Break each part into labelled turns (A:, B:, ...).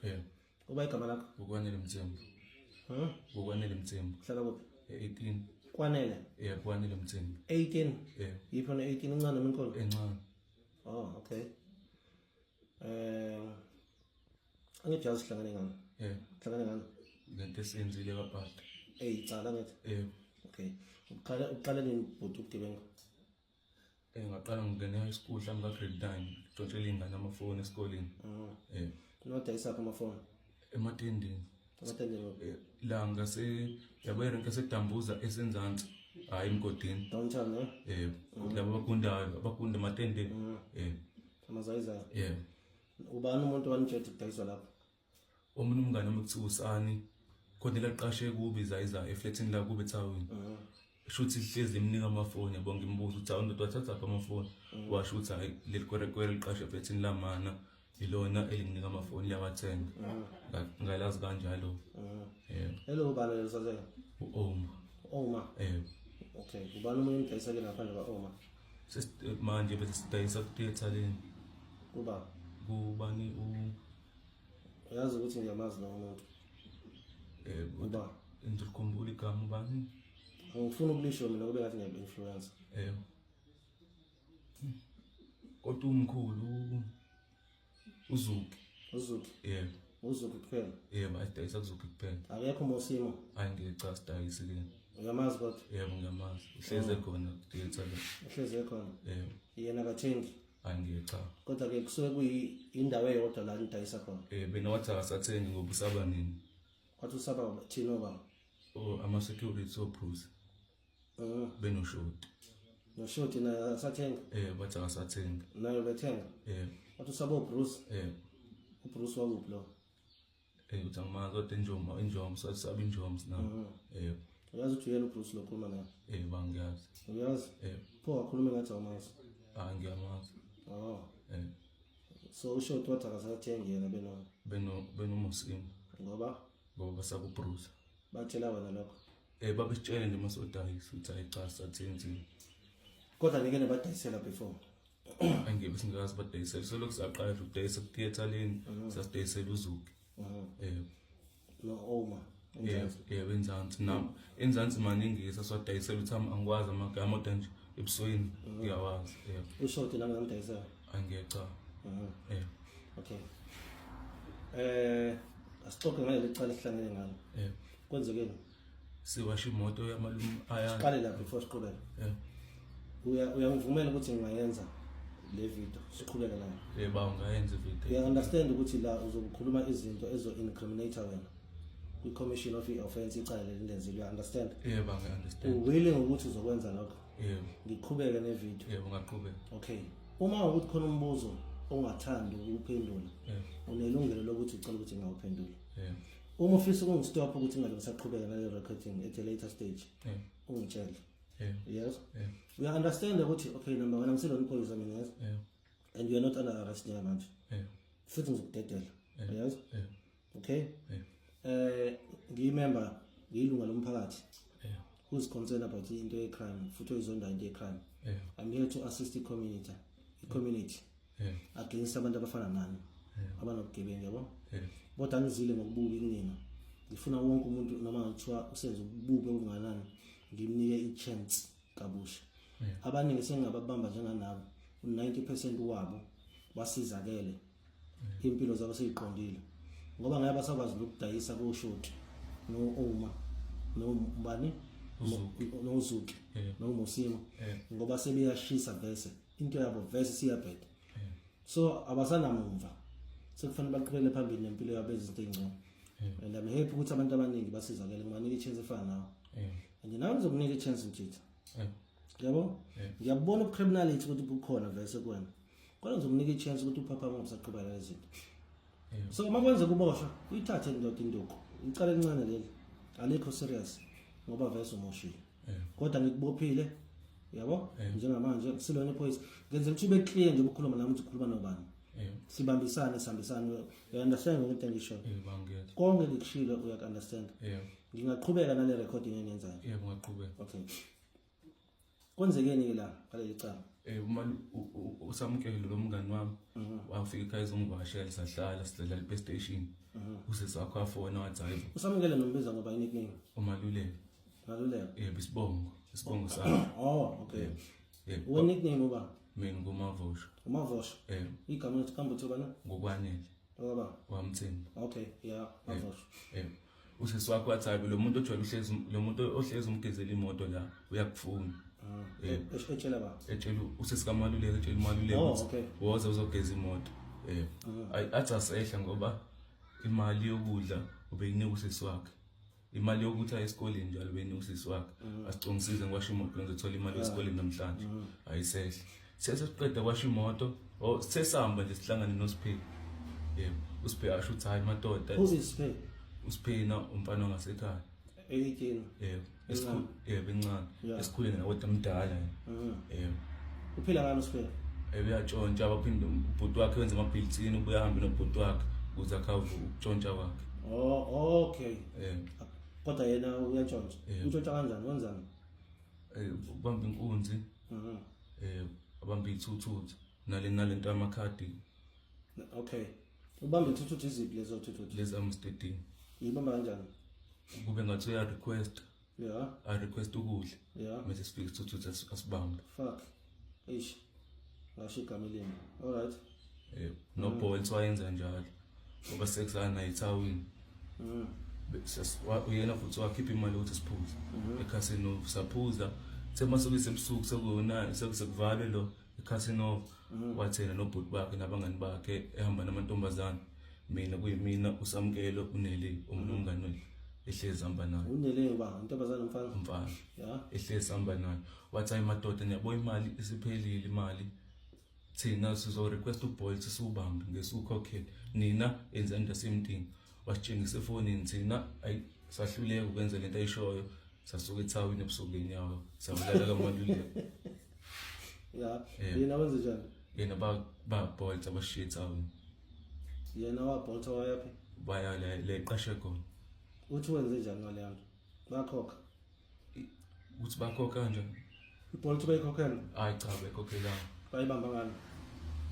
A: Yebo.
B: Uba igama lakho?
A: Ukwanele Mthembu.
B: Huh?
A: Ukwanele Mthembu.
B: Uhlala kuphi?
A: E-18.
B: Kwanele.
A: Yebo, Kwanele Mthembu.
B: 18.
A: Yebo.
B: Yiphi na 18 incane noma inkulu?
A: Encane.
B: Oh, okay. Angijazi sihlangane ngani?
A: Yebo.
B: Hlangane ngani?
A: Lento esiyenzile kabhadi.
B: Eh, icala ngithi.
A: Yebo.
B: Okay. Uqale nini bhuti ubugebengu?
A: Ngaqala ngingene high school mhlawumbe ka-grade 9 ntshontshela iy'ngane amafoni esikoleni. Yebo.
B: Niwadayisaphi amafoni?
A: Ematendeni.
B: Ematendeni kuphi?
A: La ngase yabo irenki esedambuza esenzansi hhayi emgodini.
B: Downtown, ne?
A: Yebo. Laba abagundayo abagunda ematendeni. Yebo.
B: Amazayizayo.
A: Yebo.
B: Ubani umuntu owanitshela ukuthi kudayiswa lapho?
A: Omunye umngane wami kuthiwa usani khona laqashe kubi zayiza eflatini la kube ethawini. Shuthi hlezi imnika amafoni yabo, ngimbuza ukuthi awu ndoda wathathaphi amafoni, washo ukuthi hayi leli kwerekwere liqashe eflatini lamana ilona elinginika amafoni liyawathenga. Ngalazi kanjalo. Yebo.
B: Hello, ubani lelo sazela?
A: U-Oma.
B: Oma.
A: Yebo.
B: Okay, ubani omunye umdayisa ke ngaphandle kwa-Oma?
A: Manje bese sidayisa ku-theatre leni.
B: Kuba?
A: Kubani u
B: Uyazi ukuthi ngiyamazi lowo muntu.
A: Yebo.
B: Uba?
A: Ngikhumbula igama ubani?
B: Angifuni ukulisho mina kube ngathi ngiyaku-influence.
A: Yebo. Kodwa umkhulu uZuki.
B: UZuki.
A: Yebo.
B: UZuki kuphela.
A: Yebo, ayidayisa kuZuki kuphela.
B: Akekho Mosimo.
A: Hayi ngeke sidayise ke.
B: Uyamazi kodwa?
A: Yebo ngiyamazi. Uhleze khona ku-theatre le.
B: Uhleze khona.
A: Yebo.
B: Yena akathengi.
A: Hayi ngeke cha.
B: Kodwa ke kusuke kuyindawo eyodwa la nidayisa khona.
A: Bena wathi akasathengi ngoba usaba nini?
B: Wathi usaba thina obaba.
A: Oh, ama-security oBruce. Benoshoti.
B: Noshoti naye akasathenga.
A: Bathi akasathengi.
B: Naye bethenga.
A: Yebo.
B: Wathi usaba uBruce.
A: Yebo.
B: uBruce wakuphi lo?
A: Uthi angimazi kodwa injoma injoma sasaba injoms na. Yebo.
B: Uyazi ukuthi uyena uBruce lo okhuluma naye.
A: Yebo angiyazi.
B: Uyazi?
A: Yebo.
B: Pho wakhuluma ngathi awumazi.
A: Hayi ngiyamazi.
B: Oh.
A: Yebo.
B: So ushoti wathi akasathengi yena beno
A: Beno Mosimo
B: ngoba
A: ngoba basaba uBruce.
B: Batshela wena lokho.
A: Babesitshele nje masodayisa ukuthi hayi cha sisathengi.
B: Kodwa nike nabadayisela before.
A: Angeke singakazi badayisela. Solokhu saqala nje ukudayisa ku-theatre leni sasidayisela uZuki. Yebo.
B: No Oma.
A: Yebo, yebo enzansi nami. Enzansi maningi sasiwadayisela ukuthi angikwazi amagama kodwa nje ebusweni ngiyawazi. Yebo.
B: Ushoti nami ngamdayisela.
A: Angeke cha. Yebo.
B: Okay. Asixoxe ngaleli cala esihlangene ngalo.
A: Yebo.
B: Kwenzekeni?
A: Siwasha imoto yamalume ayana.
B: Siqale la before siqhubeke.
A: Yebo.
B: Uyangivumela ukuthi ngingayenza le video siqhubeke nayo?
A: Yebo, ungayenza video.
B: Uya understand ukuthi la uzokukhuluma izinto ezo incriminate wena kwi commission of i-offense icala leli lenzile, uya understand?
A: Yebo, ngi understand.
B: Uwilling ukuthi uzokwenza lokho?
A: Yebo.
B: Ngiqhubeke ne video.
A: Yebo, ngaqhubeka.
B: Okay. Uma ukuthi khona umbuzo ongathandi ukuphendula, unelungelo lokuthi ucela ukuthi ngawuphendula.
A: Yebo.
B: Uma ufisa ukungistop ukuthi ngingabe ngisaqhubeka nale recording at a later stage, ungitshele.
A: Yebo.
B: Yes.
A: Yebo.
B: Uya understand ukuthi okay, number 1, angiselona iphoyisa mina, yes.
A: Yebo.
B: And you are not under arrest njengamanje.
A: Yebo.
B: Futhi ngizokudedela.
A: Yebo.
B: Yes.
A: Yebo.
B: Okay.
A: Yebo.
B: Ngiyimember, ngiyilunga lomphakathi.
A: Yebo.
B: Who's concerned about into ye crime, futhi oyizonda into ye crime.
A: Yebo.
B: I'm here to assist the community. The community.
A: Yebo.
B: Against abantu abafana nani.
A: Yebo.
B: Abanobugebengu, yabo.
A: Yebo.
B: Kodwa angizile ngokububi kunina. Ngifuna wonke umuntu noma ngithiwa usenze ububi obunganani, ngimnike i-chance kabusha. Abaningi sengingababamba njenganabo, u-90% wabo basizakele. Impilo zabo seyiqondile. Ngoba ngeke basakwazi ukudayisa koshoti no-Oma nobani noZuki noMosimo ngoba sebeyashisa vese into yabo vese siyabheda. So abasanamumva, sekufanele baqhubele phambili nempilo yabo ezinto ey'ngcono. And I'm happy ukuthi abantu abaningi basizakele, ngibanika i-chance efana nawe. And nawe ngizokunika i-chance mjitha. Yabo? Ngiyabona ubucriminality ukuthi bukhona vese kuwena. Kodwa ngizokunika i-chance ukuthi uphaphame ungasaqhubeka nezinto. So uma kwenzeka uboshwa, uyithathe indoda induku. Icala elincane leli. Alikho serious ngoba vese umoshile. Kodwa ngikubophile. Yabo? Njengamanje kusilona iphoyisa. Ngenzela ukuthi ube clear nje ukukhuluma nami ukuthi ukhuluma nobani. Sibambisane, sihambisane. You understand ngento engishoyo?
A: Yebo, ngiyezwa.
B: Konke ngikushilo uya understand.
A: Yebo.
B: Ngingaqhubeka nale recording engiyenzayo.
A: Yebo, ngaqhubeka.
B: Okay. Kwenzekeni ke la ngaleli cala?
A: Uma uSamkelo lo mngani wami wafika ekhaya ezongivakashela, sahlala sidlala i-PlayStation. Usisi wakho wafona wathi hayi.
B: USamkelo nombiza ngoba i-nickname?
A: Umaluleka.
B: Maluleka.
A: Yebo, isibongo sakhe.
B: Oh, okay.
A: Yebo.
B: We-nickname uba?
A: Mina nguMavosha.
B: UMavosha.
A: Yebo.
B: Igama lethu kambe uthi ubani?
A: Ngokwanele.
B: Okwaba?
A: Wamthembu.
B: Okay, yeah, Mavosha.
A: Yebo. Usisi wakho wathi hayi, lo muntu ojwayele uhlezi, lo muntu ohlezi umgezela imoto la uyakufuna. Yebo.
B: Etshela ba?
A: Etshela usisi kaMaluleka, etshela uMaluleka
B: Oh,
A: ukuthi
B: okay.
A: woza uzogeza imoto. Yebo. Ayi, athi asehla ngoba imali yokudla ubeyinika usisi wakhe. Imali yokuthi aye esikoleni njalo ubeyinika usisi wakhe. Asicongisize ngiwashe imoto ngizothola imali yesikoleni namhlanje. Ayisehla. Sesiqeda kwasha imoto, oh sesihamba nje sihlangane noSiphe. Yebo, uSiphe asho ukuthi hayi madoda.
B: Who is Siphe?
A: uSiphe na umfana wangasekhaya.
B: 18.
A: Yebo, esikhulu, yebo, encane.
B: Yeah.
A: Esikhuleni nawe kodwa mdala yena. Yebo.
B: Uphila ngani uSiphe?
A: Uyatshontsha, baphinde ubhuti wakhe wenza amabhilithini, ubuye ahambe nobhuti wakhe ukuze akhave ukutshontsha kwakhe.
B: Oh, okay.
A: Yebo.
B: Kodwa yena uyatshontsha.
A: Yebo.
B: Utshontsha kanjani? Wenzani?
A: Ubamba inkunzi. Abamba ithuthuthu nalento yamakhadi.
B: Okay. Ubamba ithuthuthu iziphi lezo thuthuthu?
A: Lezi amstedini.
B: Uyibamba kanjani?
A: Kube ngathi uya request.
B: Yeah.
A: A request ukudla.
B: Yeah.
A: Mase sifike isithuthuthu asibambe.
B: Fuck. Eish. Ngasho igama elinye. All right.
A: Yebo. No Bolt wayenza njalo. Ngoba sekusana ethawini. Uyena futhi wakhipha imali ukuthi siphuze. eCasino saphuza. Sema sekusebusuku sekuyona sekuvalwe lo eCasino, wathena nobhuti bakhe nabangani bakhe ehamba namantombazane. Mina kuyimina uSamkelo, uNeli, omunye umngani wethu ehlezi hamba naye.
B: UNele uba intombazane, umfana?
A: Umfana.
B: Yeah.
A: Ehlezi hamba naye. Wathi hayi madoda, niyabo imali isiphelile, imali thina sizo request uBolt siwubambe ngesukhokhele, nina enzani the same thing. Wasitshengisa efonini, thina ayi sahluleka ukwenza lento ayishoyo, sasuka ethawini ebusuku ngenyawo sabulala kaMaluleka.
B: Yeah.
A: Yeah.
B: Yena wenze njani?
A: Yena ba ba Bolt abashiya ethawini.
B: Yena waBolt wayaphi?
A: Baya le qashe khona.
B: Uthi wenze njani ngale nto? Bakhokha.
A: Uthi bakhokha kanjani?
B: IBolt bayikhokhela?
A: Hayi cha, bekhokhelanga.
B: Bayibamba ngani?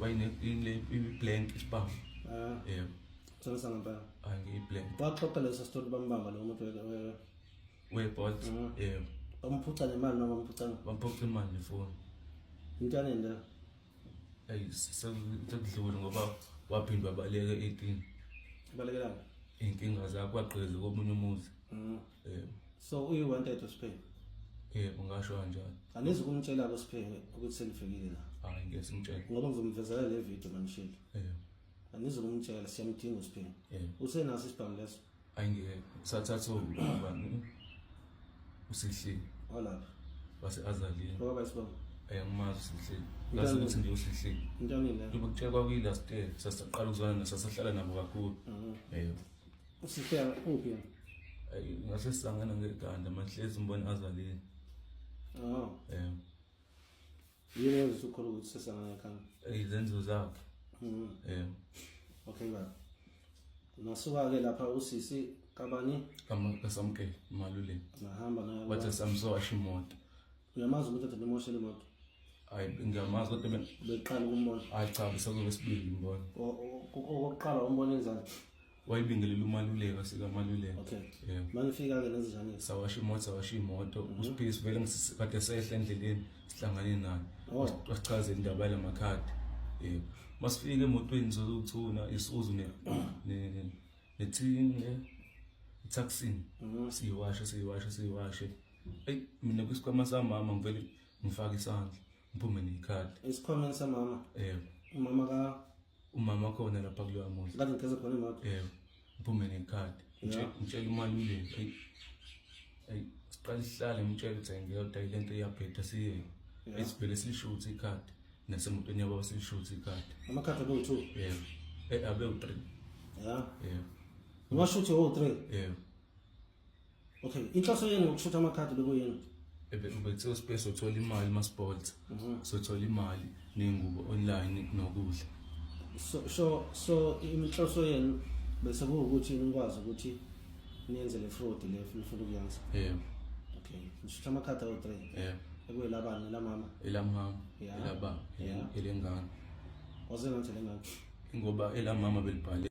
A: Wayine ile i-blank isibhamu.
B: Ah,
A: Yebo.
B: Thona ngempela.
A: Hayi, ngiyi-blank.
B: Waxoxa leso story, bambamba lo muntu
A: We-Bolt, yebo.
B: Bamphuca nemali noma bamphuca?
A: Bamphuca imali nefoni.
B: Intaneni la.
A: Ayi, sekudlule ngoba waphinde wabaleka e-18.
B: Balekelana.
A: Iy'nkinga zakho wagqiza komunye umuzi. Yebo.
B: So uyi-wanted uSiphe.
A: Yebo, ngasho kanjalo.
B: Anizi ukumtshela uSiphe ukuthi senifikile la.
A: Hayi, ngeke simtshele.
B: Ngoba ngizomvezela le video manishilo.
A: Yebo.
B: Anizi ukumtshela, siyamdinga uSiphe.
A: Yebo.
B: Usenaso isibhamu leso?
A: Hayi, ngeke sathatha ubani, uSihle.
B: Walapha.
A: Wase-Azalini.
B: Ngoba isibhamu.
A: Angimazi uSihle, ngazi ukuthi nje uSihle.
B: Intaneni la.
A: Njengoba kutshela kwakuyi-last year sasaqala ukuzwana, sasahlala nabo kakhulu. Yebo.
B: USihle uphi yena?
A: Ayi, ngase sisangana ngeganda manhlezi umbona Azalini.
B: Oh.
A: Yebo.
B: Yini yenza ukukholwa ukuthi sesangana ekhanda?
A: Izenzo zakhe. Yebo.
B: Okay baba. Nasuka-ke lapha usisi kabani?
A: KaSamkelo Maluleka.
B: Nahamba naye.
A: Wathi samsowasha imoto.
B: Uyamazi umuntu ade nimoshele imoto?
A: Hayi, ngiyamazi kodwa
B: Beqala ukumbona?
A: Hayi cha, besekukwesibili ngimbona.
B: Okokuqala umbona enzani?
A: Wayibingelela uMaluleka, sikaMaluleka.
B: Okay.
A: Yebo.
B: Manifika-ke nenze njani?
A: Sawasha imoto, sawasha imoto. USiphisi vele kade sehla endleleni sihlangane naye.
B: Oh.
A: Wasichazela indaba yalamakhadi. Yebo. Masifika emotweni sokuthuna Isuzu ne ne nethini le itaxini. Siyiwashe, siyiwashe, siyiwashe. Ey, mina kwisikhwama samama ngivele ngifake isandla ngiphume nekhadi.
B: Esikhwameni samama?
A: Yebo.
B: Umama ka?
A: Umama khona lapha kuloya muzi.
B: Kade ngigeze khona imoto?
A: Yebo. Ngiphume nekhadi. Ngitshela uMaluleka. Ey. Ey, siqale sihlale, ngitshela ukuthi ngiyodwa lento iyabheda siye. Esivele silishuthe ikhadi. Nasemotweni yabo silishuthe ikhadi.
B: Amakhadi abe u-2?
A: Yebo. Abe u-3.
B: Ya.
A: Yebo.
B: Niwashuthe wo-3?
A: Yebo.
B: Okay, inhloso yenu ngokushutha amakhadi bekuyini?
A: Ubethiwa space uthola imali masibolt. Sothola imali nengubo online nokudla.
B: So inhloso yenu bese kuwukuthi nikwazi ukuthi niyenze le fraud le nifuna ukuyenza?
A: Yebo.
B: Okay, nishutha amakhadi awu-3?
A: Yebo.
B: Ekwelabani lamama?
A: Elamama.
B: Yeah.
A: Elababa.
B: Yeah.
A: Elengane.
B: Waze ngathi lengane.
A: Ngoba elamama belibhale.